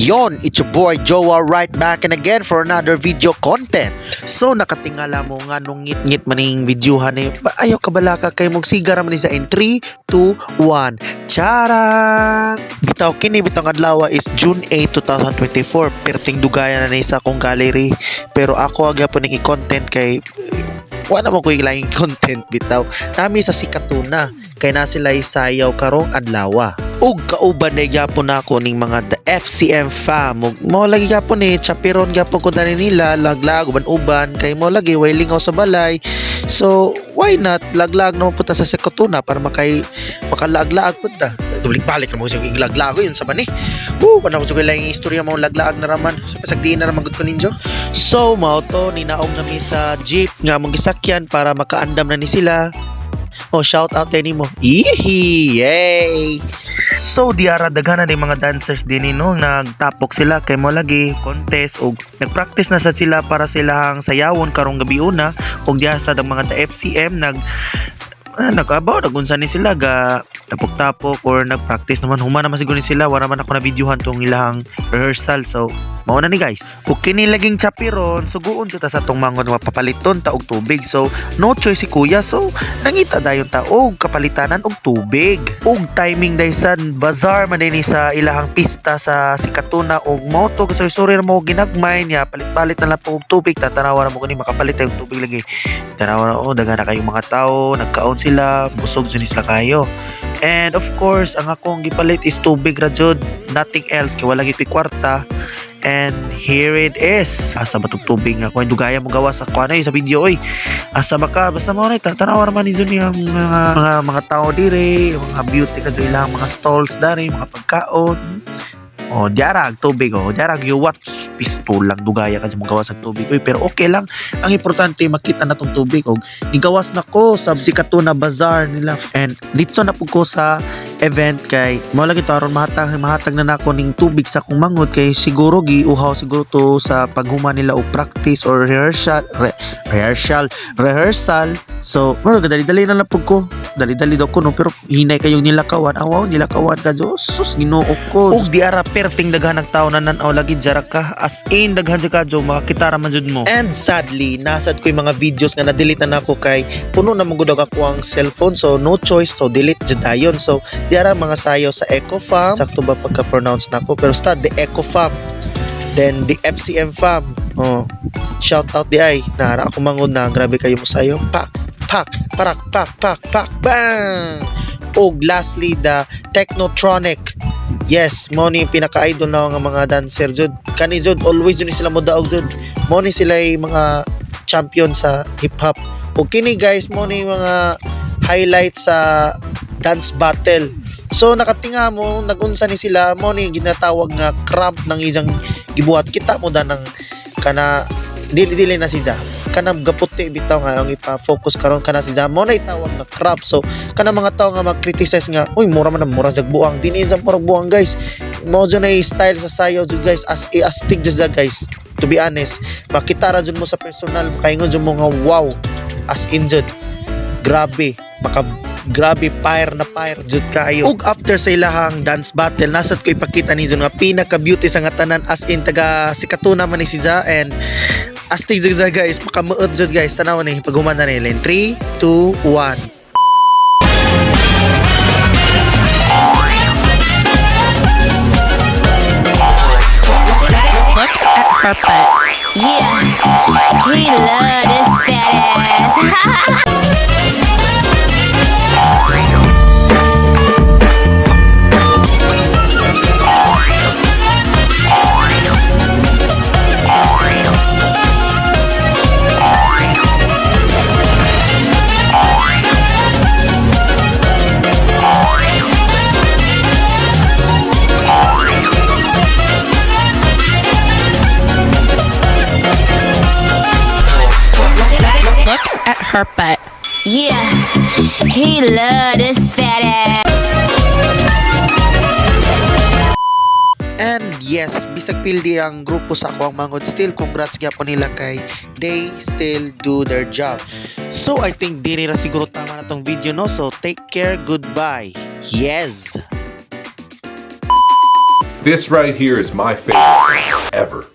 Yon, it's your boy Joa right back and again for another video content. So nakatingala mo nga nung ngit-ngit maning videohan eh. Ayaw ka balaka kay mong siga raman ni sa in 3, 2, 1. Charan! Bitaw kini bitong adlaw is June 8, 2024. Perting dugaya na ni sa akong gallery. Pero ako agya po ning i-content kay wala mo ko laing content bitaw. Nami sa Sikatuna kay na sila sayaw karong adlaw. Ug kauban na gyapon nako ning mga the FCM fam. Ug mao lagi gyapon ni chaperon gyapon ko dani nila laglag uban-uban kay mo lagi way lingaw sa balay. So why not laglag naman punta sa Sikatuna para makay makalaaglaag punta. Dublik balik na mo siya laglag yun sa bani. Woo, wala ko sa laing istorya mo laglaag na raman. So pasagdiin na raman gud ko ninyo. So mao to ninaog nami sa jeep nga mong gisakyan para makaandam na ni sila. Oh, shout out din mo. Ihi, yay! So diara daghan na ni mga dancers din no, nagtapok sila kay mo lagi contest og nagpractice na sa sila para silahang sayawon karong gabi una og diha sa mga the FCM nag nag-abaw nagunsa ni sila ga tapok-tapok or nagpractice naman. Human naman siguro ni sila, wala man ako na videohan tong ilahang rehearsal. So mao na ni guys, ug kini laging chaperon suguon ta sa tong mangon mapapaliton ta og tubig. So no choice si kuya, so nangita dayon ta og kapalitanan og tubig. Ug timing daysan bazaar man din ni sa ilahang pista sa Sikatuna og mao to sorry sorry ra mo ginagmay niya palit-palit na lang po og tubig. Tatanawa ra mo kani makapalit og tubig lagi. Tanawa na oh, daghan na kayong mga tao, nagkaon sila, busog jud ni sila kayo. And of course, ang akong gipalit is tubig ra jud, nothing else kay wala gyud ko'y kwarta. And here it is. Asa ba tong tubig nga ko dugaya mo gawas sa kuan sa video oy. Asa ba ka? Basta mo na tanawa naman ni Zuni ang mga tao dire, mga beauty ka ilang mga stalls dari, mga pagkaon. Oh, diara ang tubig oh, diara yuwat pistol lang dugaya ka sa gawas sa tubig. Uy, pero okay lang. Ang importante makita na tong tubig og nigawas na ko sa Sikatuna Bazaar nila. And dito na pud ko sa event kay mo lagi to aron mahatag mahatag na nako ning tubig sa akong manghod kay siguro giuhaw siguro to sa paghuman nila og practice or rehearsal rehearsal. So mo dali-dali na lang pud ko, dali-dali daw ko no, pero hinay kayong nilakawan, awaw nilakawan ka Diyos sus Ginoo ko. Ug di ara perting daghan ng tao na nan-aw lagi jara ka, as in daghan jud ka jo makakita ra man jud mo. And sadly nasad ko yung mga videos nga na-delete na nako kay puno na man gud ako ang cellphone, so no choice, so delete jud dayon. So di ara mga sayo sa Eco Fam, sakto ba pagka-pronounce nako, pero start the Eco Fam then the FCM Fam. Oh, shout out di ay nara ako mangod na grabe kayo mo sayo, pak pak parak pak pak pak bang. Og lastly the Technotronic. Yes, mo ni pinaka-idol na nga mga dancer jud kani jud, always jud ni sila mo daog jud, mo ni sila yung mga champion sa hip hop. Og kini guys mo ni mga highlights sa dance battle. So nakatinga mo nagunsa ni sila, mo ni ginatawag nga cramp ng isang gibuhat. Kita mo da ng kana dili dili na siya kana gaputi bitaw nga ang ipa-focus karon kana siya mo na itawag nga crap. So kana mga tao nga mag-criticize nga uy mura man ang mura sa buang dinhi sa murag buang guys, mo jud na style sa sayaw jud guys, as astig jud siya guys. To be honest, makita ra jud mo sa personal, makaingon jud mo nga wow, as in jud grabe, maka grabe fire na fire jud kayo. Ug after sa ilahang dance battle, nasad ko ipakita ni jud nga pinaka beauty sa nga tanan, as in taga Sikatuna man ni si Ja and astig jud siya guys, makamuot jud guys. Tanaw ni paghuman na nila in 3, 2, 1. Look at her butt. Yeah, he love this fat ass. Look at her butt. Yeah, he love this fat ass. And yes, bisag pildi ang grupo sa ako ang mangod, still congrats gyapon nila kay they still do their job. So I think diri ra siguro tama na tong video no. So take care, goodbye. Yes. This right here is my favorite ever.